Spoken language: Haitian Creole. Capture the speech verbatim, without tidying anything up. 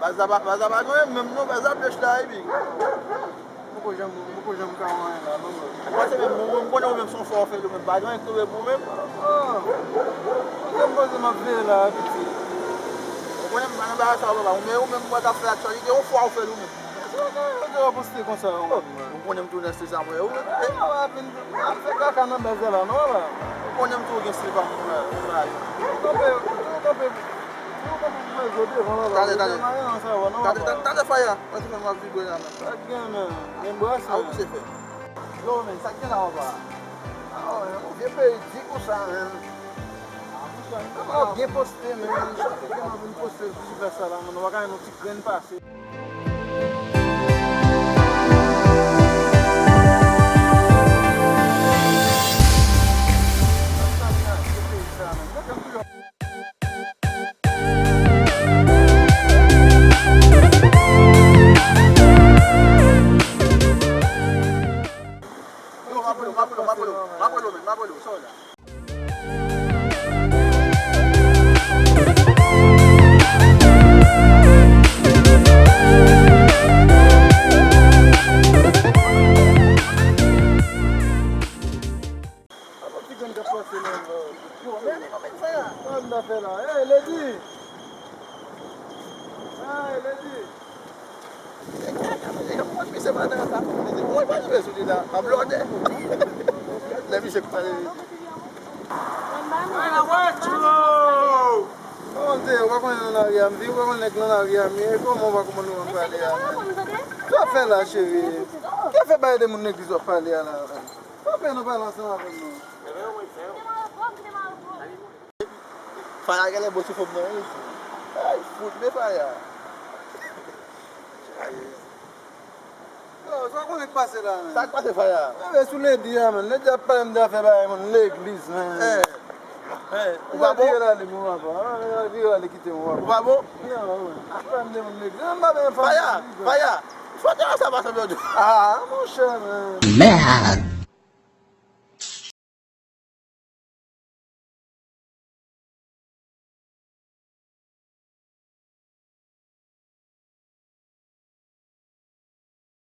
Baz la pa, baz la pa gen anyen menm non, baz la flèch la epi. Poko janm, poko janm ka wè anyen la non, bro. Ou panse menm, mwen, mwen, m konnen ou menm se yon fwa ou fè li, ou menm pa gen anyen ki tonbe pou ou menm. Ah. Kote m poze m ap veye la, pitit. Ou konnen m pa nan bagay sa yo, papa. Ou menm, ou menm, mwen ka fè aktyalite, yon fwa ou fè li ou menm. Sa w ka, sa w ka poste konsa, ou menm. Ou konnen m tou nan stil sa mwen, ou menm. Ah, w ap vin, w ap fè kaka nan baz la, non, la. Ou konnen m tou gen stil pa m, la, la. Ou kanpe, ou kanpe, ou kanpe pou fè zo devan, la, la. Tande, tande. Ou gen anyen nan sèvo, non, tande, papa. Tande, tande, Faya. Mwen tou menm m ap vibre la, menm. Sa k gen, menm? Men bwès, a, ou menm. Pise fè. Yo, men, sa k gen la, papa? Ah, yon vye peyi di konsa, menm. Mwen ap byen poste, menm. Chak fwa ke mwen vin poste sou sipè sa la, menm, nou pa ka yon ti grenn pase. Yo, m ap rele w, m ap rele w, m ap rele w, m ap rele w, men, m ap rele w, sa w la? Apa ti grann k ap pase la, yo, men, men, men, sa y a? Sa n ta fè la? Ey, Lady! Ey, Lady! Misye pa nan sa. Mwen pa rive sou li la. Ap lòde. Lè misye k pale. Kòman w te ye? Ou pa konnen nan lari a m viv, ou pa konnen nèg nan lari a m ye, kòman w pa konprann ou pa pale a? Sa w ap fè la, cheri? Ki afè bay de moun legliz w ap pale a la? Pa fè nou pale ansanm avè m non. Faya genlè bo sou fòm nan wi. Ay, fout, men Faya. Yo, sa w konnen k pase la, men? Sa k pase, Faya? Enben, sou Lady a, men. Lady ap pale m de afè bagay moun legliz, men. Eh. Eh, ou pa bon? Vire l ale, mon papa. Vire l ale, kite m, mon papa. Ou pa bon? Non, wi. Ap pale m de moun legliz. Faya, Faya. Fò te wè sa pa sanble w di. Ah, monchè, men. Mèd.